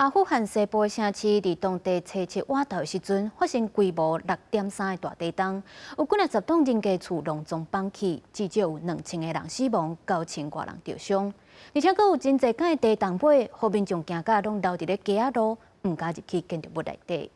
阿富汗西部城市佇當地初七晚晝時陣發生規模6.3的大地動，有幾若十棟人家厝攏總崩去，至少有2000個人死亡，9000外人著傷。而且閣有真濟間的地動尾，予民眾驚甲攏留佇咧街仔路，毋敢入去建築物內底。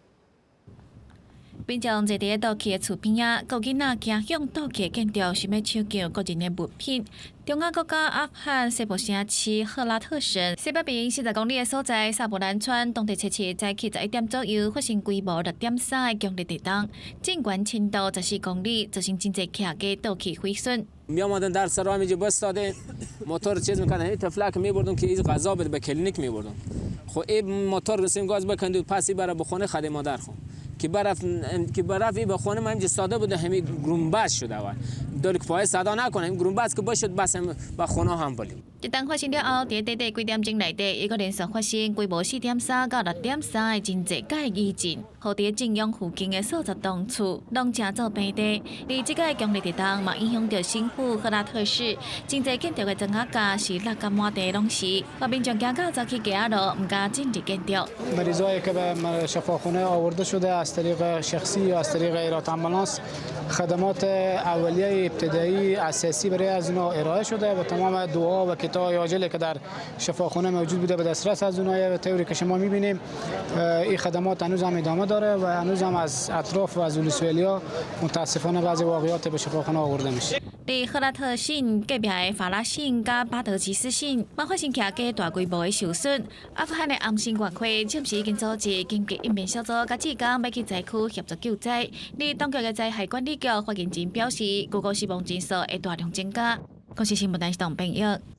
民眾坐佇咧倒去的厝邊仔，閣有囡仔驚向倒去的建築，想欲搶救個人的物品。中亞國家阿富汗西部城市赫拉特省西北邊40公里的所在，薩布蘭村，當地初七早起11點左右發生規模6.3的強烈地動，震源深度14公里，造成真濟徛家倒去毀損。 میامدن در سر اینجا بستاده موتور چیز میکردن این طفلک میبردن که این غذا بده به کلینیک میبردن خب این موتور رسیم گاز بکند و پسی برای بخونه خدی مادر خو که برف که برف به خونه ما اینجا ساده بوده همین گرومبس شده اول دل که پای صدا نکنه این گرومبس که باشد بس هم به خونه هم بلیم。這動發生了後，佇短短幾點鐘內底，伊閣連續發生規模4.3到6.3的真濟擺餘震，予佇震央附近的數十棟厝攏成做平地。而這個強烈地動嘛，影響著省府赫拉特市，真濟建築的磚仔架是落甲滿地攏是，予民眾驚到走去街仔路，毋敢進入建築。 مریضایی که به شفاخانه آورده شده از طریق شخصی یا از طریق هیرات آمبولانس خدمات اولیه ابتدایی اساسی برای از اونها ارائه شده و تمام دوا و کتای عاجلی که در شفاخانه موجود بوده به دسترس از اونها و طوری که شما می‌بینیم این خدمات هنوز هم ادامه داره و هنوز هم از اطراف و از ولسوالیا متاسفانه بعضی واقعیات به شفاخانه آورده میشه。佇赫拉特省隔壁的法拉省佮巴德吉斯省，嘛發生徛家大規模的受損。阿富汗的紅新月會暫時已經組織緊急應變小組，佮志工欲去災區協助救災。而當局的災害管理局發言人表示，預估死亡人數會大量增加。公視新聞台是董編譯。